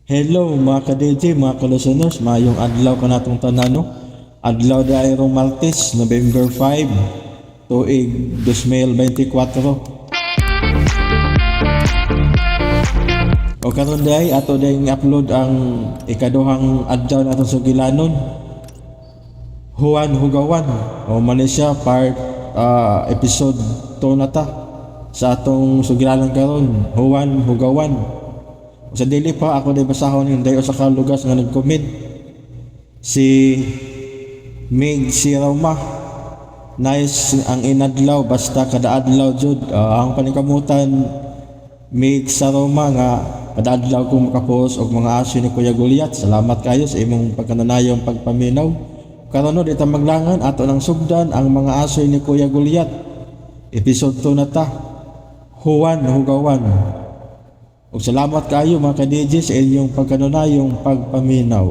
Hello mga ka-DJ, mga ka-listeners, maayong adlaw kanatong tanan, no? Adlaw dahil rong Martes, November 5, tuig 2024. O karon day ato day upload ang ikaduhang adlaw natong sugilanon. Juan Hugawan o Malaysia part episode 2 na ta sa atong sugilanon karon, Juan Hugawan. Sa dili pa ako day basahon yung day usa ka lugas nga nag-comment si Mig si Roma. Nice ang inadlaw basta kada adlaw jud. Ang paningkamutan Mig sa Roma nga kada adlaw ko makapost og mga aso ni Kuya Goliath. Salamat kayo sa imong pagkananayong pagpaminaw. Karon no, di ta maglangan, ato nang sugdan ang mga aso ni Kuya Goliath. Episode 2 na ta. Juan Hugawan. Ug salamat kayo mga ka-DJ sa inyong pagkanunayong pagpaminaw.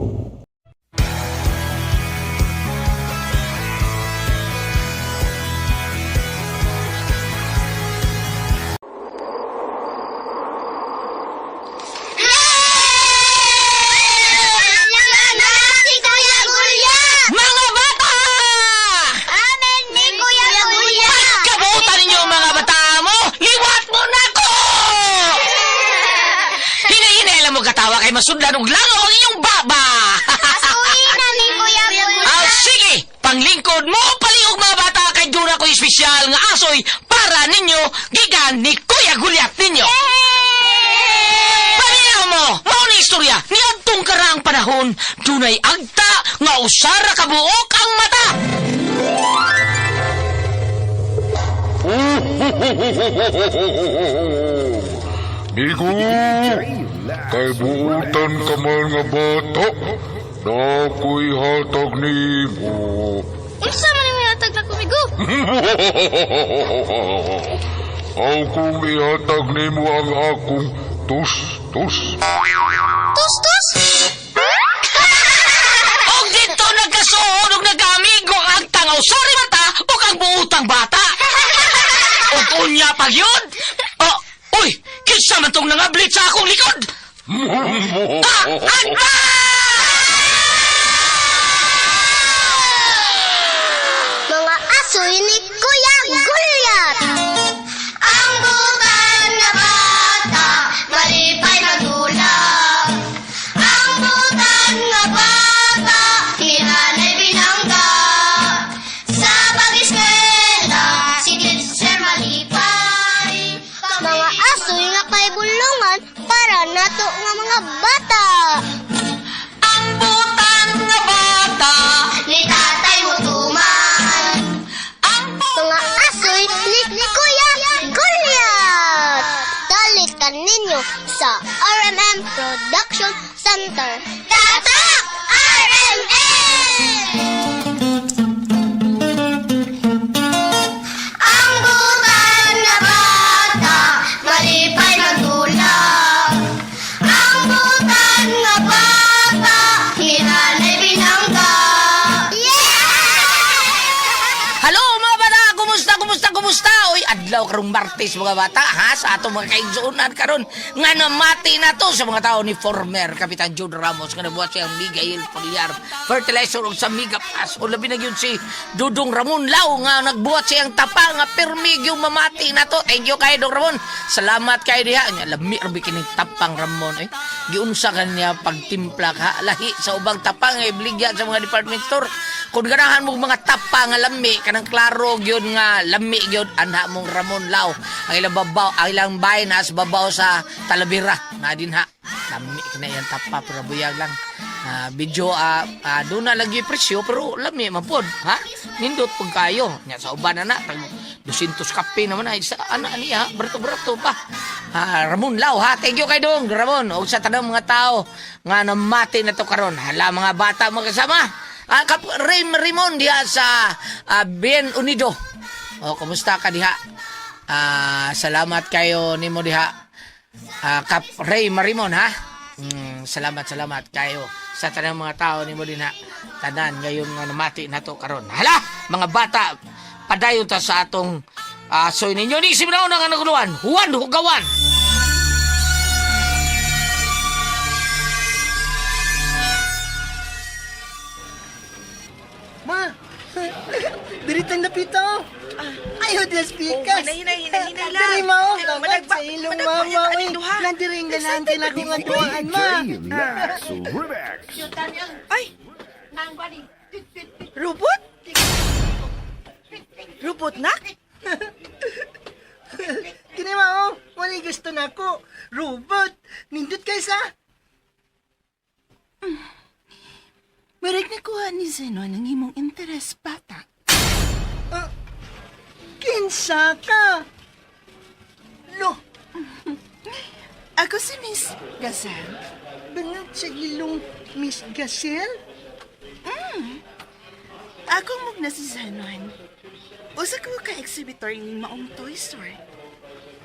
Si Kuya Gulya! Mga bata! Amen ni Kuya Gulya! Kabutan ninyo mga bata mo! Liwat mo na ko! Hinahinay mo katawa kay masudlan og langaw ang inyong baba! Asuhin na ni Kuya Gulya! Ah, sige! Panglingkod mo, paliog mga bata kay duna ko espesyal nga asoy para ninyo gikan ni Kuya Gulyat ninyo! Paminaw mo! Mao ni istorya ni adtong karaang panahon, dunay agta nga usara ka buok ang mata! Migo, kay buutan ka man nga bata, na ako'y hatag nimo. Unsa man ang hatag na kumigo? Aw kung ihatag nimo ang akong tus-tus. Tus tus! Og dito nagkasuod og nagkaamigo ang agtang usari mata ug ang buutang bata. Og unya pag yun. Oh, uy, kinsa man tong nangablit sa akong likod? Ah, agta! Mga asoy ni Kuya Gulyat! Ang butan na bata, malipay magulap. Ang butan na bata, hinanay binangga. Sa pag-eskwela, si teacher malipay. Mga asoy nga kay bulungan para nato nga mga bata. Ang butan nga bata. Ni tatay mo tuman. Ang Mga asoy ni Kuya Goliath! Dalit ka ninyo sa RMM Production Center. Tatak! RMM! Ang butan na bata, malipay magulap. Ang butan na bata, hinanay binangga. Yeah! Hello mga bata, kumusta, kumusta, kumusta? Uy, adlaw karong Martes mga bata, ha? Sa atong mga kaigsuonan karon nga namati na to sa mga tao ni former Kapitan Jude Ramos nga nabuhat siyang Miguel Paglyar Fertilizer ug sa Miga Pass. O labi na gyud si Dudong Ramon Lau nga nagbuhat siyang tapa nga pirmi gyud mamati na to. Thank you kay Dong Ramon. Salamat kay diha. Nya lami ra kining tapang Ramon eh. Giunsa kanya pagtimpla ka lahi sa ubang tapang eh bligya sa mga department store. Kung ganahan mo mga tapa nga lami kanang klaro gyud nga lami gyud anha mong Ramon Lau. Ang ilang babaw, ang ilang bahay na sa babaw sa Talavera nga din ha. Lami kina iyang tapa pero buyag lang. Video doon na lagi presyo pero lami man pod ha. Nindot pud kayo. Nya sa uban na na tag 200 kape naman ay sa ana niya barato-barato pa. Ramon Lau ha. Thank you kay Dong Ramon ug sa tanang mga tao nga namati na to karon. Hala mga bata mga kasama. Kap Ray Ramon diha sa Bien Unido. O, kumusta ka diha? Salamat kayo nimo diha. Kap Ray Marimon ha. Salamat salamat kayo sa tanang mga tao nimo dinha. Tanan ngayon nga namati nato karon. Hala, mga bata, padayon ta sa atong soy ninyo ni simnaon nga naguluan. Juan Hugawan. Diri tang dapita oh. Ayaw des pikas. Oh, hinay, hinay, hinay lang. Diri ma oh. Ay, Salamat madagba- sa ilong madagba mama yata oy. ning duha. Nandiri ang ganante na akong atuan ma. Lax Remix. Ay! Robot? Robot na? Kini ma oh. Wala gusto na ako. Robot. Nindot kay sa. Marag nakuha ni Zenon ang imong interes, bata. Kinsa ka? Lo, Ako si Miss Gazelle. bangag sa ilong Miss Gazelle? Akong mugna si Zenon. Usa ko ka exhibitor ning maong toy store.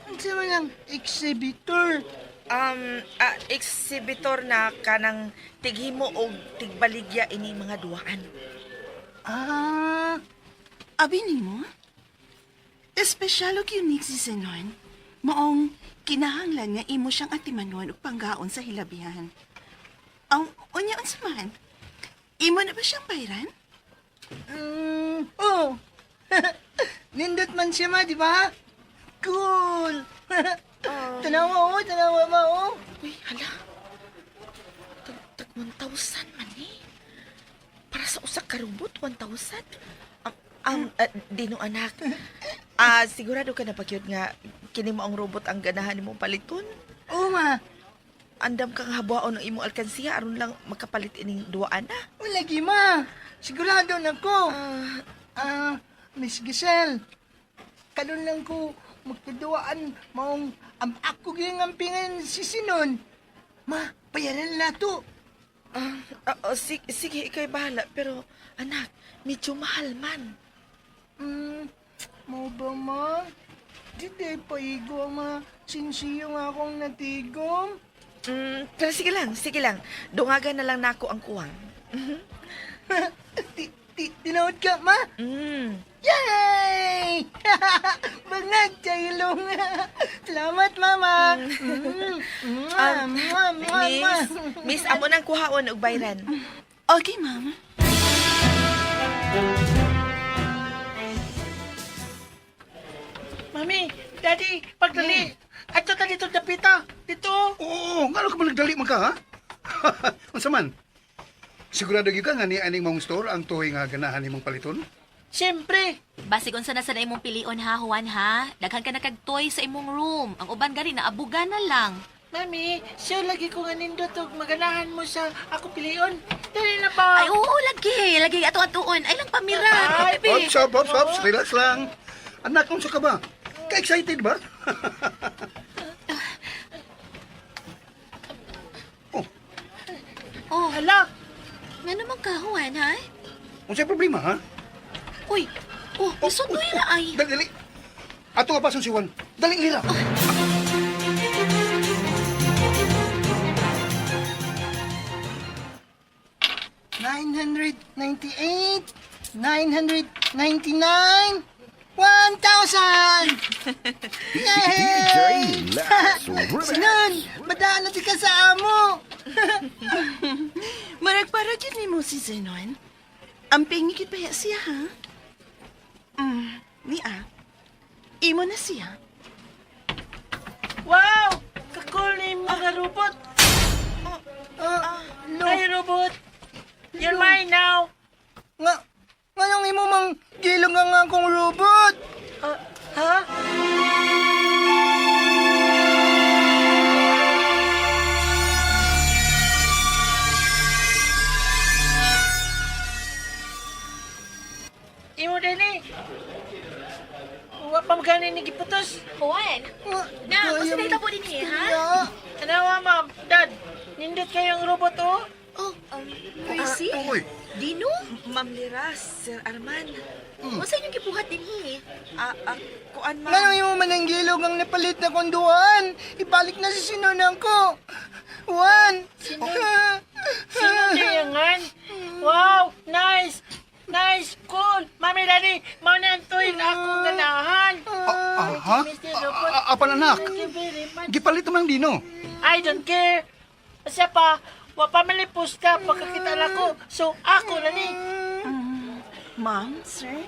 Unsa man ang exhibitor? Exhibitor na kanang tighimo og tigbaligya ini mga duwaan. Ah, Abi nimo? Espesyal og unique si Zenon. Maong kinahanglan nga imo siyang atimanon ug panggaon sa hilabihan. Ang unya unsa man? Imo na ba siyang bayran? Oh. Nindot man siya ma, di ba? Cool. Tanawa oh, tanawa ma oh. Uy, hala. Tag, tag 1,000 man eh. Para sa usa ka robot, 1,000? Dino anak. Sigurado ka na pagyud nga kini mo ang robot ang ganahan nimo paliton. Oo ma, Andam kang habuaon ang imong alkansiya aron lang makapalit ining duwaan na. wala gi ma. Sigurado na ko. Ah, Miss Giselle. Karon lang ko magkaduaan maong am ako gyud ang ampingan si Sinon. Ma, bayaran na to. Sige, ikay bahala. Pero, anak, medyo mahal man. Mo ba ma? Di day paigo ang mga sinsiyo nga akong natigom. Pero sige lang, sige lang. Dungagan na lang nako ang kuwang. Tinood ka, ma? Yay! Bangag sa ilong. Salamat, mama. Mwah, mwah, mwah, mwah. Miss, amo nang kuhaon og bayran. Okay, ma'am. Mami, Daddy, pagdali. Ato ta dito dapita. Dito. Oo, ngano ka man nagdali man ka ha? Unsa man? Sigurado gyud ka nga ni aning mong store ang tuoy nga ganahan nimong paliton? Siyempre. Basig unsa na sa na imong pilion ha, Juan ha. Daghan ka na kag toy sa imong room. Ang uban gani naabugan na lang. Mami, siya lagi ko nga nindot og maganahan mo sa ako pilion. Dali na ba? Ay oo, lagi, lagi ato atuon. Ay lang pamira. Ay, Bebe. Ops, ops, ops, ops, relax lang. Anak, unsa ka ba? Ka-excited ba? Oh, Oh, Hala, nga naman ka, Juan ha? unsay problema ha? Uy, oh, nasutoy na ay. Dali, dali. Ato nga pason si Juan. Dali, lira. $998, 999, 1,000! Yay! Lax Remix. Sinon, madaan na di ka sa amo. Marag para gyud nimo si Zenon. Ang pingi gyud baya siya, ha? Ni ah. Imo na siya. wow! Kakul ni mga robot. Ah, lo, Hi, robot. You're mine now. nga, ngayong imo mang gilong nga nga akong robot. Ah, ha? Imo dili. Wa pa magani ni giputos. Juan, Nga, na, gayam unsa na itabo dinhi ha? niya. Tanawa ma'am, dad. Nindot kayong robot oh. Oh, Percy? Uy, Dino? Ma'am Liras, Sir Arman. Unsa inyong gibuhat dinhi? Kuan ma'am. Ngayong imo man ang gilong ang napalit na konduan. Ibalik na si Sinon ko. Juan! Sino dayangan? Wow, nice. Nice, cool. Mami, daddy, mao na ang tuwing ako ganahan. ha? Mr. Robot. Apan anak. Thank you very much. Gipalit naman ang dino. I don't care. Siya pa, wa pa man pusta pagkakita na ko. So, ako na ni. Ma'am, sir,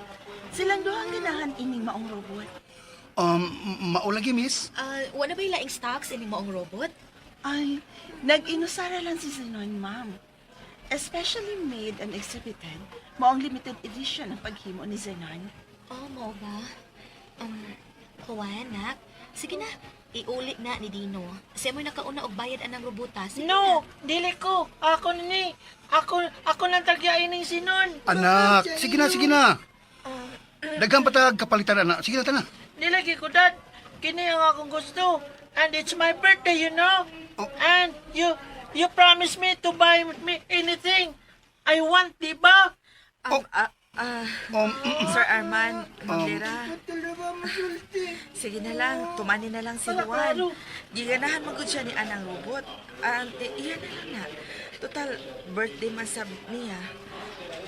Silang duhang ganahan ining maong robot. Maulagi, miss. Ah, wala ba laing stocks ining maong robot? Ay, nag-inusara lang si Zenon, ma'am. Especially made and exhibited, maong limited edition ang paghimo ni Zenon. Oh, mao ba? Juan, nak. Sige na, iuli na ni Dino. Siya mo'y nakauna og bayad anang robota. Sige No, dili ko. Ako ni. Ako nang tagyain ning Sinon. Anak, sige na, sige na. Daghan pa tag kapalitan, anak. Sige na, tana. Dili ko, Dad. Kini ang akong gusto. And it's my birthday. Oh. And you promise me to buy me anything I want, di ba? Oh. Sir Arman, Ma'am Lera, Matulog masulti. sige na lang, tumani na lang si Wala, Juan. klaro. Giganahan mo gud siya ni anang robot. Iyan na lang na. Total, birthday man sab niya.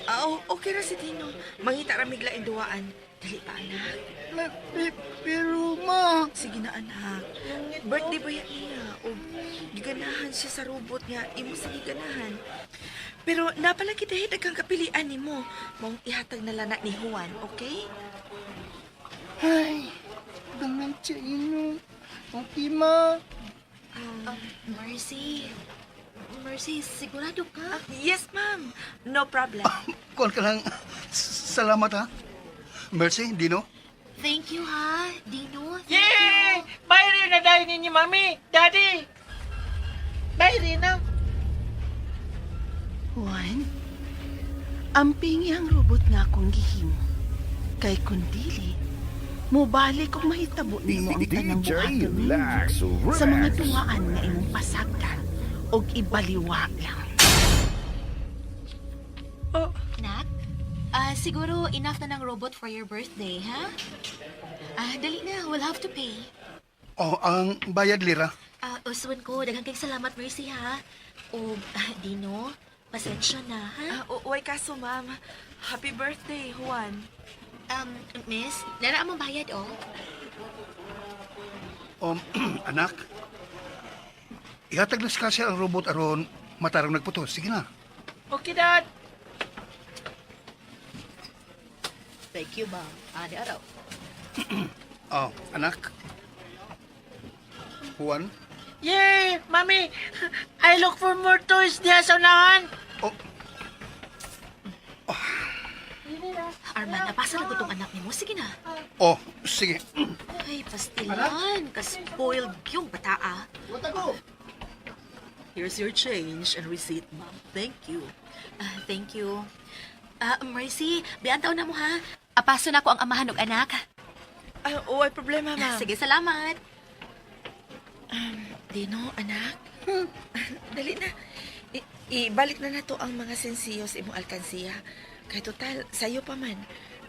Ah, okay ra si Dino. Mangita ra migla duwaan. Dali pa, anak. Pero ma, Sige na, anak. Birthday ba yan niya? O, giganahan siya sa robot nga. Imo sa giganahan. Pero napala kita kang kapilian nimo. Maong ihatag na lang na ni Juan, okay? Ay, dangan siya ino. Okay, ma. Mercy. Mercy, sigurado ka? Ah, yes, ma'am. No problem. Kuan ka lang. Salamat, ha. Mercy, Dino. Thank you, ha, Dino. Thank Yay! you. Bayri na dahil ninyo, Mami! Daddy! Bayri na! Juan, amping ang robot nga akong gihimo. Kay kundili, mubalik kung mahitabo nimo ang tanang buhaton ninyo sa mga duwaan nga imong pasagdan og ibaliwa lang. Oh, Nak, siguro enough na ng robot for your birthday, ha? Ah, dali na, we'll have to pay. Oh, ang bayad, Lira. Ah, uswan ko, daghang kay salamat, Mercy, ha? O, Dino, pasensya na, ha? Uy, kaso ma'am. Happy birthday, Juan. Miss, nara ang bayad, oh. Anak. Ihatag na sa kasya ang robot aron matarong nagputos. Sige na. Okay, Dad! Thank you, ma'am. Ani araw. Oh, anak. Juan. Yay! Mami! I look for more toys diha sa unahan! Oh, Arman, napasa na ko tong anak nimo. Sige na. Oh, sige. Ay, pastilan. Ka-spoiled yung bata, ah. Here's your change and receipt, ma'am. Thank you. Ah, thank you. Ah, Mercy, biantaw na mo, ha? Apaso na ko ang amahan og anak. Ah, uy, problema, ma'am. Sige, salamat. Dino, anak. Dali na. Ibalik na nato ang mga sensiyo sa imong alkansiya. Kay total, sayo pa man.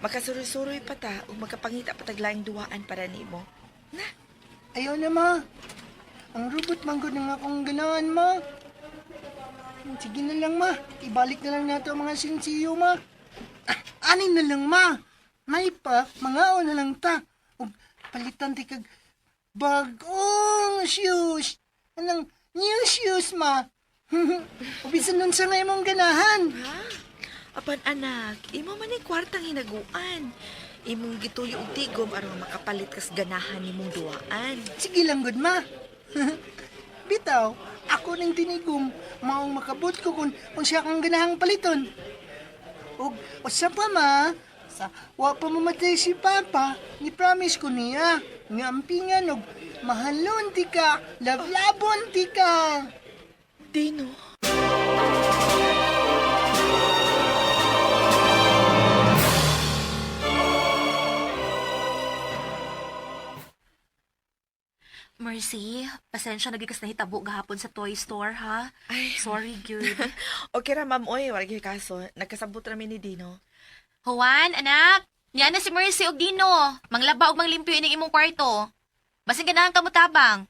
Makasuroy-suroy pa ta ug makapangita pa tag laing duwaan para nimo. Na, Ayaw na, ma. Ang robot man gud ang akong ganahan, ma. Sige na lang, ma. Ibalik na lang nato ang mga sinsiyo, ma. Ah, anin na lang, ma. May pa, mangao na lang ta. Ug palitan ti kag bagong shoes. Anang new shoes, ma. O bisan nun sa nga imong ganahan. Ha? Apan anak, imo man ni kwartang hinaguan. Imong gituyo og tigom aron makapalit kas ganahan nimong duwaan. Sige lang, gud, ma. Bitaw, ako ning tinigom, maong makabot ko kung siya kang ganahang paliton. Og usa pa ma, sa wa pa mamatay si Papa, ni promise ko niya nga ampingan og mahalon ti ka, lablabon ti ka. Dino. Mercy, pasensya na gikas nahitabo gahapon sa toy store, ha? Ay. Sorry, good. Okay ra ma'am oy, wala gyud kaso. Nagkasabot ra mi ni Dino. Juan, anak, niya na si Mercy og Dino. Manglaba og manglimpyo ining imong kwarto. Basin ganahan ka mo tabang.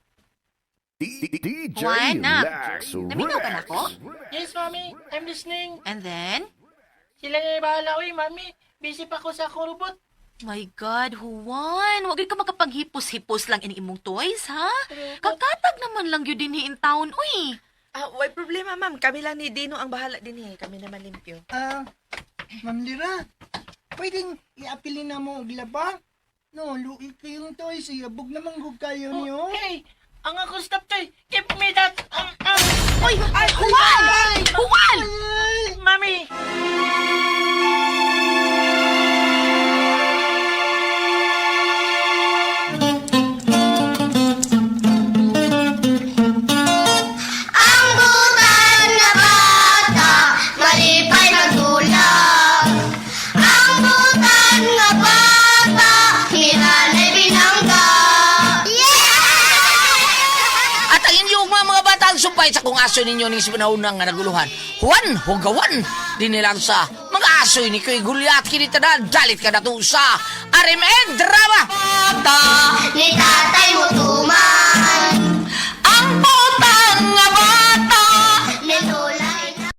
Juan, nak. Naminaw ka na ko? Yes, Mami! I'm listening! And then? Sila na bahala, uy, Mami! Busy pa ko sa akong robot! My God, Juan, wag gyud ka makapaghipos-hipos lang ining imong toys, ha? Kakatag naman lang yun din in town, uy. Ah, way problema ma'am. Kami lang ni Dino ang bahala din eh. Kami naman limpyo. Ah, Ma'am Lira, Pwedeng iapilin na mo og laba? No, lugi kayong toys. Iabog naman gud kayo niyo. Hey, ang akong stop toy. Give me that. Uy, ay, Juan! Juan! Mami! Ang butan nga bata, malipay magdulak. Ang butan nga bata, hinanay binangga. Yeah! At ang inyong mga bata ang sumpay sa kung aso ninyo ning sipanaunang nga naguluhan. Juan, hugawan, dinilang sa mga asoy ni Kuy Gulyat kini tanan dalit ka na to sa RMN Drama. Bata, Ni tatay mo tuman. ang butang nga.